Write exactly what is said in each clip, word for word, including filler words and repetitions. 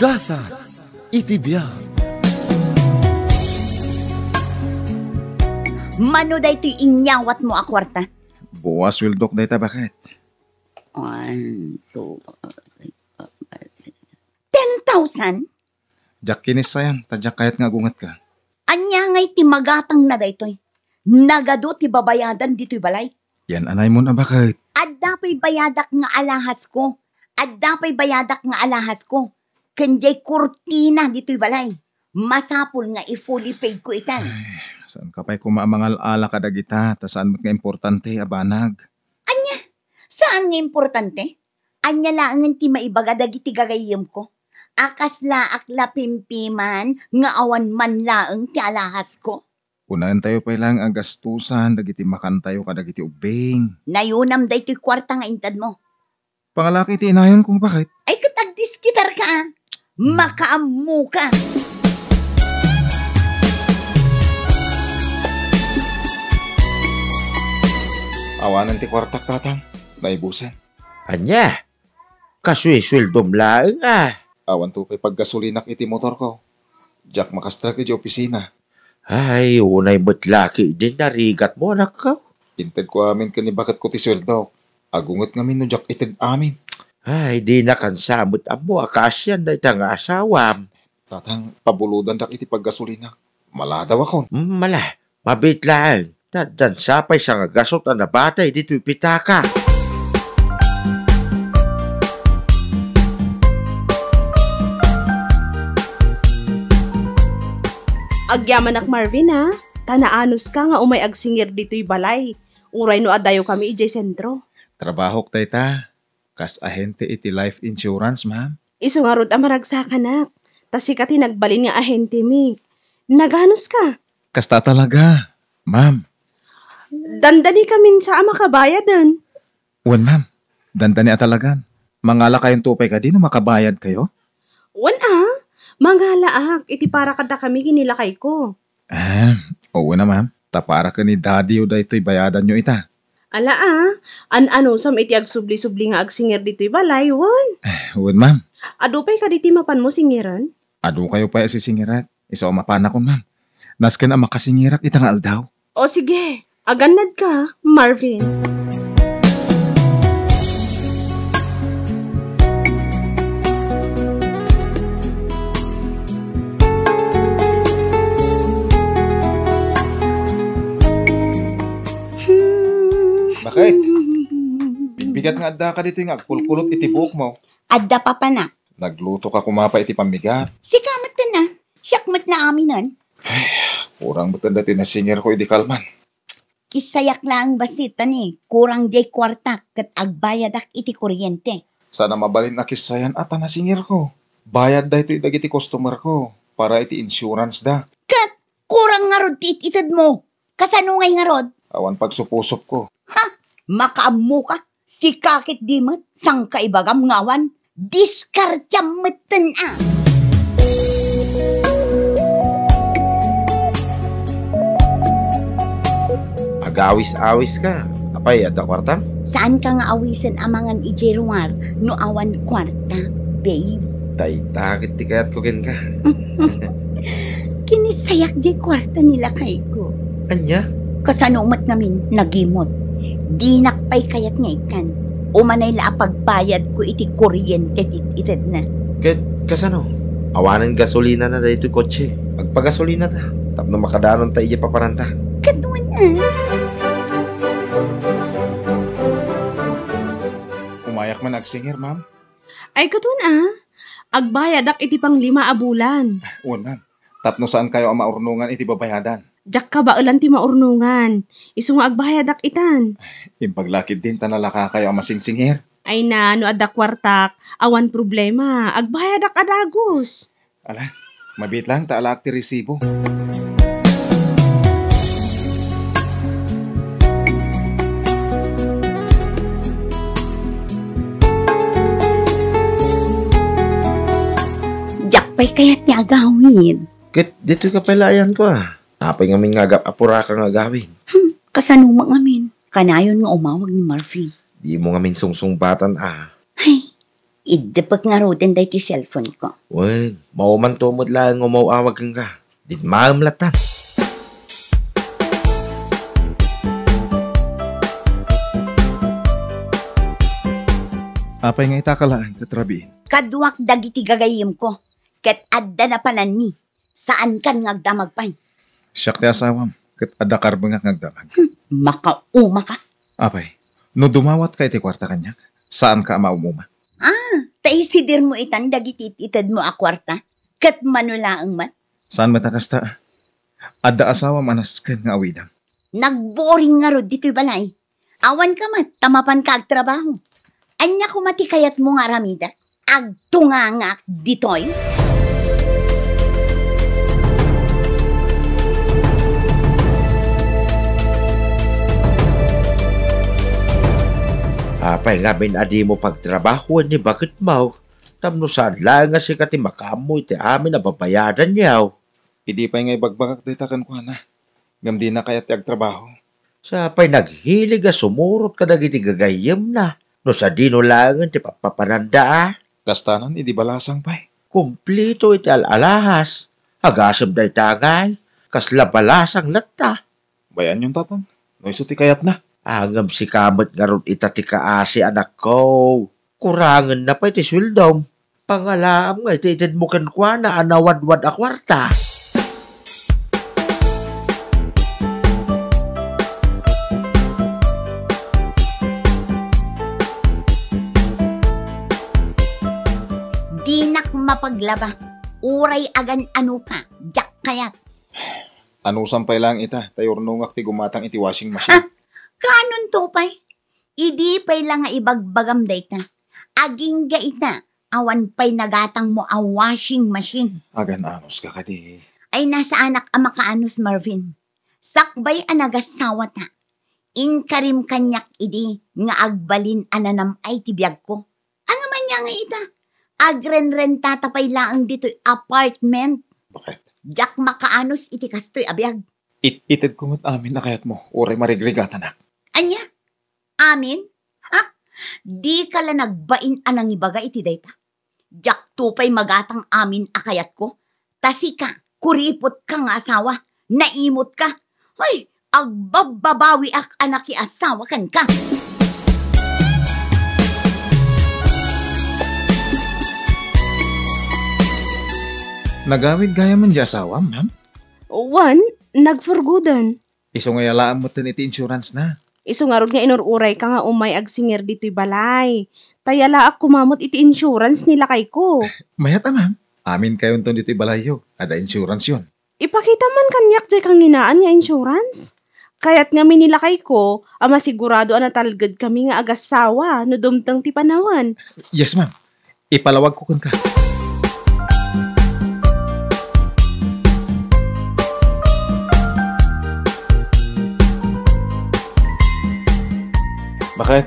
Gasat iti biag. Mano daytoy inyawatmo a kuarta? Buas, sueldok dayta, baket. One, two, three, four, five, six. Ten thousand? Diak kinissayan, ta diak kayat nga agungetka. Ania ngay ti magatangna daytoy? Nagadu ti babayadan ditoy balay. Yan anay mo na, baket. Adda pay bayadak nga alahasko. Adda pay bayadak nga alahasko. Ken diay kurtina ditoy balay. Masapul nga i-fully paid ko itan. Ay, saan ka pay koma a mangal-ala kadagita, ta saan met nga importante a banag? Ania? Saan nga importante? Ania laengen ti maibaga dagiti gagayyemko? A kaslaak la pimpiman nga awan man laeng ti alahasko? Kunaentayo pay laeng a gastusan dagiti makantayo kadagiti ubbing. Nayunam daytoy kuarta nga intedmo. Pangalaki ti inayonko, baket. Ay, ket agdiskitarka, a. Makaammoka. Awanen ti kuartak, tatang. Naibusen. Ania? Kasuesueldom laeng, a. Awan to pay paggasolinak iti motorko. Diak makastrek iti opisina. Ay, unay met la ketdin narigatmo, anakko. Intedko amin ken ni baketko ti sueldok. Agunget ngamin no diak ited amin. Ay, dinakansa met ammo a kaasian dayta nga asawam. Tatang, pabulodandak iti paggasolinak. Maladawakon. Mm, ala, mabiit laeng. Addan sa pay sangagasut a nabatay ditoy pitaka. Agyamanak, Marvin, a. Ta naanuska nga umay agsingir ditoy balay. Uray no adayo kami idiay sentro. Trabahok dayta. Kas ahente iti life insurance, ma'am. Isu ngarud a maragsakanak. Ta sika ti nagbalin nga ahentemi. Naganuska? Kasta talaga, ma'am. Dandani kamin sa a makabayaden. Wen, ma'am. Dandani a talagan. Mangalakayonto pay kadi no makabayadkayo? Wen a, mangalaak iti para kadakami ken ni lakayko. Ah, oo na, ma'am. Ta para ken ni daddy-yo daytoy bayadanyo ita. Ala a, an-anusam iti agsubli-subli nga agsingir ditoy balay, wen? Eh, wen, ma'am. Adu pay kadi ti mapanmo singiren? Adu kayo pay a sisingirak. Isu a mapanakon, ma'am. Nasken a makasingirak ita nga aldaw. O sige, agannadka, Marvin. Baket? Bigbigat nga addaka ditoy nga agkulkulot iti buokmo. Adda, papanak. Nagluto ka koma pay iti pammigat. Sika met ten a. Siak met naaminen. Ay, kurang met daytoy nasingirko idi kalman. Kissayak laeng bassit ta ni, kurang diay kuartak ket agbayadak iti kuryente. Saan a mabalin a kissayan a ta nasingirko. Bayad daytoy dagiti customerko para iti insurance da. Ket kurang ngarud ti it-itedmo. Kasano ngay ngarud? Awan pagsupusopko. Ha? Makaammoka? Sika ketdi met, saan ka ibagam nga awan? Diskartiam metten a! Agawis-awiska. Apay, adda kuartam? Saanka nga awisen a mangan idiay ruar no awan kuarta, babe? Dayta ket ti kayatko kenka. Kinissayak diay kuarta ni lakayko. Ania? Kasano met ngamin, nagimot. Dinak pay kayat nga ikkan. Umanay la a pagbayadko iti kuryente ti itedna. Ket kasano? Awanen gasolinana daytoy kotse. Agpagasolinata tapno makadanonta idiay papananta. Kaduan a. Umayak man agsingir, ma'am. Ay, kaduan a. Agbayadak iti panglima a bulan. Wen, ma'am. Tapno saankayo a maurnongan iti babayadan. Diak kabaelan ti maurnongan. Isu nga agbayadak itan. Imbag la ketdin ta nalakakayo a masingsingir. Ay na, no adda kuartak, awan problema. Agbayadak a dagus. Ala, mabiit lang ta alaak ti resibo. Diak pay kayat ti agawid. Ket ditoy ka pay la ayanko a. Apay ngamin nga agap-apuraka nga agawid? Hmm, kasano met ngamin? Kanayon nga umawag ni Marvin. Dimo ngamin sungsungbatan a. Ay, Iddepek ngaruden daytoy cellphone ko. Wen, maumanto met laeng nga umaw-awag kenka. Didmaem lattan. Apay nga itaka laeng ket rabiin? Kaduak dagiti gagayyemko, ket adda napananmi. Saankan nga agdamag pay. Siak ti asawam, ket adda karbengak nga agdamag. Hmm, makaumaka. Apay, no dumawatka iti kuarta kaniak, saanka a maum-uma? Ah, ta isidirmo itan dagiti it-itedmo a kuarta, ket mano laeng met? Saan met a kasta? Adda asawam a nasken nga awidam. Nagboring ngarud ditoy balay. Awanka met, ta mapanka agtrabaho. Ania koma ti kayatmo nga aramidek? Agtungangak ditoy? Apay ngamin a dimo pagtrabahoen ni baketmo? Tapno saan laeng nga sika ti makaammo iti amin a babayadanyo. Idi pay nga ibagbagak dayta kenkuana, ngem dina kayat ti agtrabaho. Sapay naghilig a sumurot kadagiti gagayyemna, no sadino laengen ti pappapananda a. Kastanan idi balasang pay. Kumplito iti al-alahas. Agasem dayta ngay, kasla balasang latta. Bayaanyon, tatang, no isu ti kayatna. Ngem sika met ngarud ita ti kaasi, anakko. Kurangenna pay ti sueldom. Pangalaam nga iti itedmo kenkuana a nawadwad a kuarta. Dinak mapaglaba. Uray agan-ano ka, diak kayat. Anusam pay laeng ita, ta yurnongak ti gumatang iti washing machine. Ah, kaanonto pay? Idi pay la nga ibagbagam dayta. Agingga ita, awan pay nagatangmo a washing machine. Agan-anos ka kadi. Ay, nasaanak a makaanus, Marvin. Sakbay a nagasawata, inkarim kaniak idi nga agbalin a nanam-ay ti biagko. Ania man aya nga ita? Agrenrentata pay laeng ditoy apartment. Bakit? Diak makaanus iti kastoy a biag. It-, itedko met amin a kayatmo, uray marigrigatanak. Ania? Amin? Ha? Dika la nagbain a nangibaga iti dayta. Diakto pay magatang amin a kayatko. Ta sika, kuripotka nga asawa, naimutka. Hoy, agbabbabawiak a nakiasawa kenka. Nagawid gayam diay asawam, ma'am? Wen, nagfurgodan. Isu nga yalaam metten iti insurance na. Isu ngarud nga inur-urayka nga umay agsingir ditoy balay. Ta yalaak koma met iti insurance ni lakayko. Mayat a, ma'am. Aminkayonton ditoy balayyo. Adda insuranceyon. Ipakita man kaniak diay kanginaan nga insurance. Kayat ngamin ni lakayko a masigurado a natalgedkami nga agassawa no dumteng ti panawen. Yes, ma'am. Ipalawagko kenka. Bakit?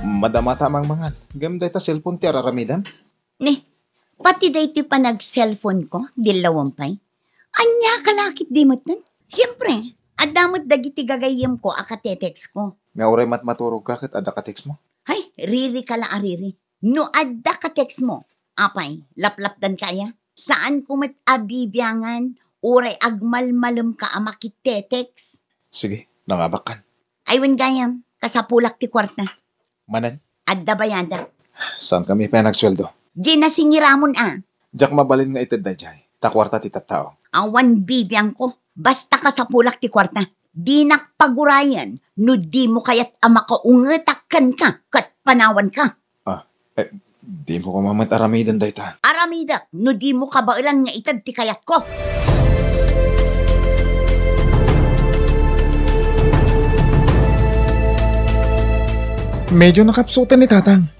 Madamata a mangmangan. Ngem dayta cellphone ti ar-aramidem? Ni, pati daytoy panag-cellphone ko, dillawan pay. Ania ka lakit di metten? Siempre, adda met dagiti gagayyemko a katetext ko. Nga uray matmaturog ka ket adda ka text mo? Hay, riri ka la a riri. No adda ka text mo, apay, laplapdan ka aya? Saan ko met a bibiangan, uray agmalmalem ka a makitetext. Sige, nangabak kan. Ay, wen gayam, kasapulak ti kuarta. Manen? Adda bayadak. Saan kami pay nagsueldo? Di nasingiramon a. Diak mabalin nga ited daydiay. Ta kuarta ti tattao. Awan bibiangko. Basta kasapulak ti kuarta. Dinak pagurayen no dimo kayat a makaungetak kenka ket panawanka. Ah, eh, dimo koma met aramiden dayta. Aramidek no dimo kabaelan nga ited ti kayatko. Medyo nakapsutan ni Tatang.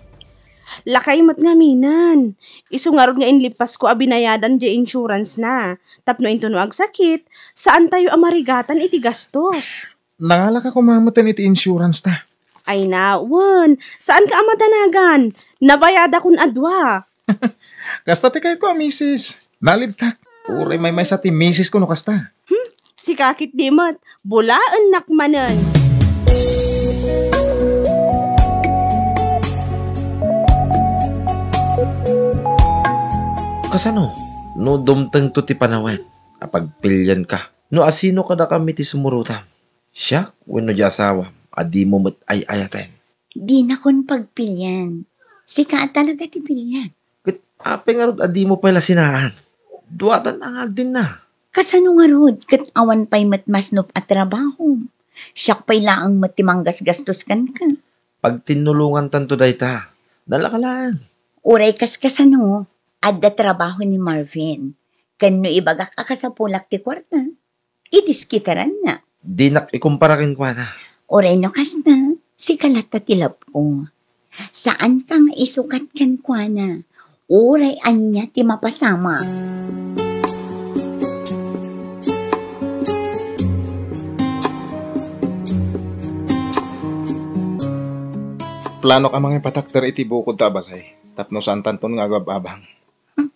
Lakay met ngaminen. Isu ngarud nga inlippasko a binayadan diay insurance na. Tapno intono agsakit, saantayo a marigatan iti gastos. Nangalaka koma metten iti insurance ta. Ay na, wen, saanka a madanagan. Nabayadakon a dua. Kasta ti kayatko a misis. Nalibtak. Uray maymaysa ti misis ko no kasta. Hmm, sika ketdi met. Bulaennak manen. Sano? No dumtengto ti panawen a pagpilianka, no asino kadakami ti sumurotam? Siak wenno ti asawam a dimo met ay-ayaten? Dinakon pagpilian. Sika a talaga ti pilian. Ket apay ngarud a dimo pay la sinaan? Duatan a nga agdinna. Kasano ngarud ket awan pay met masnop a trabaho? Siak pay laeng met ti manggasgastos kenka. Pagtinnulongantanto dayta. Nalaka laeng. Uray kaskasano, adda trabaho ni Marvin. Ken no ibagak a kasapulak ti kuarta, idiskitaranna. Dinak ikumpara kenkuana. Uray no kasta, sika latta ti love ko. Saanka nga isukat kenkuana. Uray ania ti mapasamak. Planok a mangipatakder iti bukod ta balay tapno saantanton nga agab-abang. Hmm.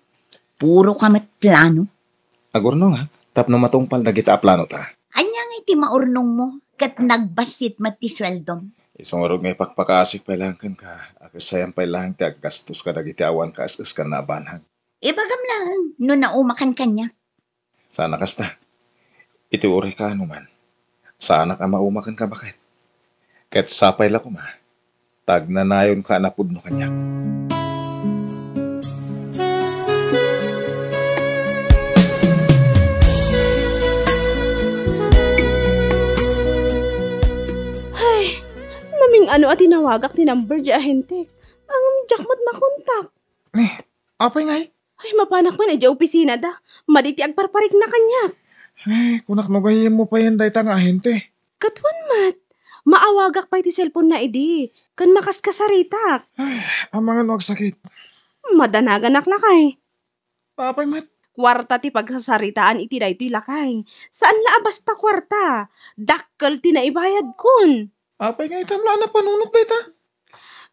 Puroka met plano. Agurnongak tapno matungpal dagita a planota. Ania ngay ti maurnongmo ket nagbassit met ti sueldom? Isu ngarud nga ipakpakaasik pay laeng kenka a ket sayan pay laeng ti aggastos kadagiti awan kaes-eskanna a banag. Ibagam laeng no naumakan kaniak. Sana kasta. Iti uray kaano man, saanak a mauma kenka baket. Ket sapay la koma ta agnanayonka a napudno kaniak. Ay, naming-ano a tinawagak ti number di ahentek. Ngem diak met makontak. Ni, apay ngay? Ay, mapanak man idiay opisinada. Madi ti agparparikna kaniak. Ay, kunak no gayyemmo payen dayta nga ahente. Ket wen met, maawagak pay ti cellphone-na idi, ken makaskasaritak. Ay, amangan no agsakit. Madanaganak lakay. Apay met? Kuarta ti pagsasaritaan iti daytoy lakay. Saan la a basta kuarta. Dakkel ti naibayadkon. Apay nga itam la a napanunot dayta?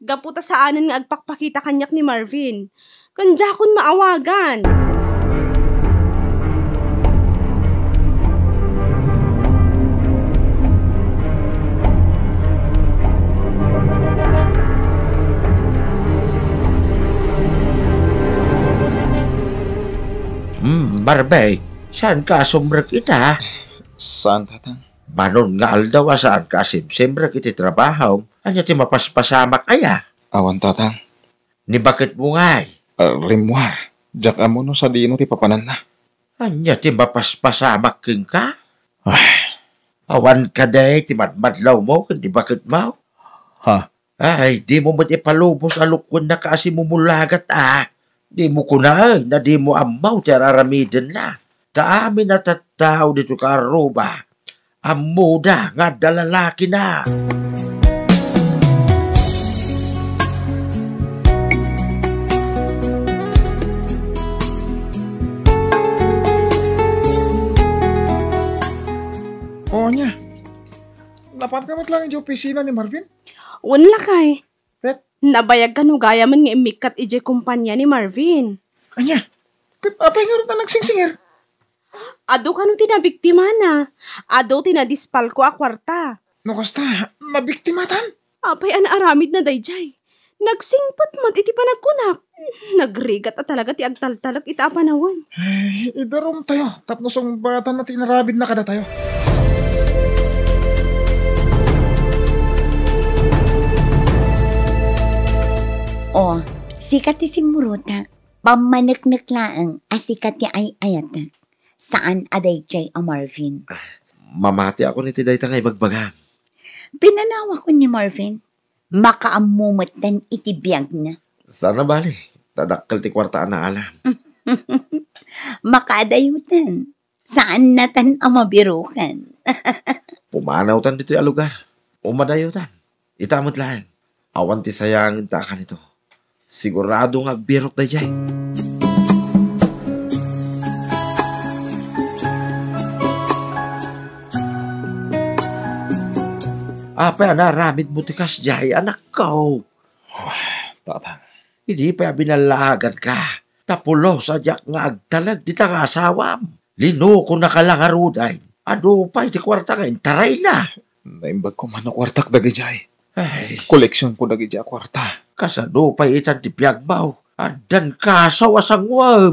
Gapu ta saanen nga agpakpakita kaniak ni Marvin. Ken diakon maawagan. Hmm, Marvin, saanka a sumrek ita? Saan, Tatang? Manon nga aldaw a saanka a simsimrek iti trabahom, ania ti mapaspasamak aya? Awan, Tatang. Ni baketmo ngay? Ah, rimmuar. Diak ammo no sadino ti papananna. Ania ti mapaspasamak kenka? Ay. Awan kadi ti madmadlawmo ken ti baketmo? Ha? Ay, dimo met ipalubos a lukkuennak a simumulagat a. Dimo kunaen a dimo ammo ti ar-aramidenna. Ta amin a tattao ditoy Karuba, ammoda nga adda lalakina. O, ania? Napanka met laeng idiay opisina ni Marvin? Wen lakay. Ket? Nabayagka no gayamen nga immikkat idiay kompania ni Marvin. Ania? Ket apay ngarud a nagsingsingir? Adu kano ti nabiktimana. Adu ti nadispalko a kuarta. No kasta, nabiktimatan? Apay a naaramidna daydiay? Nagsingpet met iti panagkunak. Nagrigat a talaga ti agtaltalek ita a panawen. Ay, idarumtayo tapno sungbatanna ti inaramidna kadatayo. O, sika ti simmurotak. Pammaneknek laeng a sika ti ay-ayatek. Saan a daydiay a Marvin. Mamatiakon iti dayta nga ibagbagam. Pinanawakon ni Marvin. Makaammo metten iti biagna. Saan a bale, ta dakkel ti kuarta a naalam. Makaadayoten. Saannatan a mabirukan. Pumanawtan ditoy a lugar. Umadayotan. Ita met laeng. Awan ti sayangenta a kanito. Sigurado nga agbirok daydiay. Apay a naaramidmo ti kasdiay, anakko? Tatang. Idi pay a binallaaganka, ta pulos a diak nga agtalek dita nga asawam. Linukonaka la ngaruden. Adu pay ti kuarta nga intarayna. Naimbag koma no kuartak dagidiay. Ay. Koleksionko dagidiay a kuarta. Kasano pay itan ti biagmo? Addan kasaw a sanguem.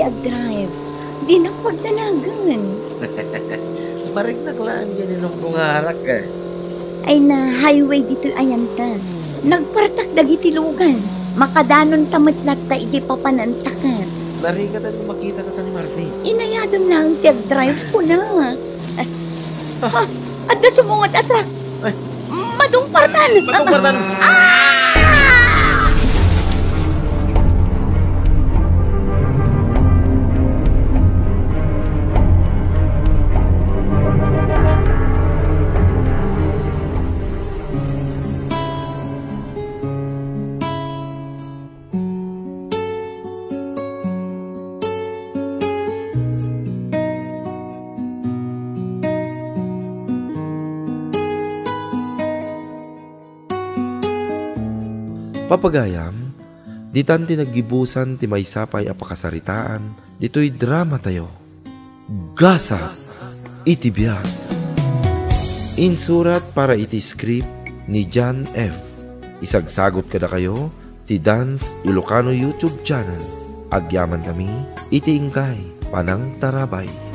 agdrive. Dinak pagnanagan. Mariknak laeng diay ni Lunglungarak, eh. Ay na, highway ditoy ayanta. Nagpartak dagiti lugan. Makadanonta met latta iti papanantaket. Narikatan nga makita kata ni Marvin. Inayadem laeng ti agdrive, kunak. Ah, adda sumungot a truck. Ay. Madungpartan! Madungpartan! Ah! Papagayam, ditan ti naggibusan ti maysa pay a pakasaritaan ditoy dramatayo. Gasat iti biag. Insurat para iti script ni John F. Isagsagot kadakayo ti Dance Ilocano YouTube channel. Agyamankami iti inkay panangtarabay.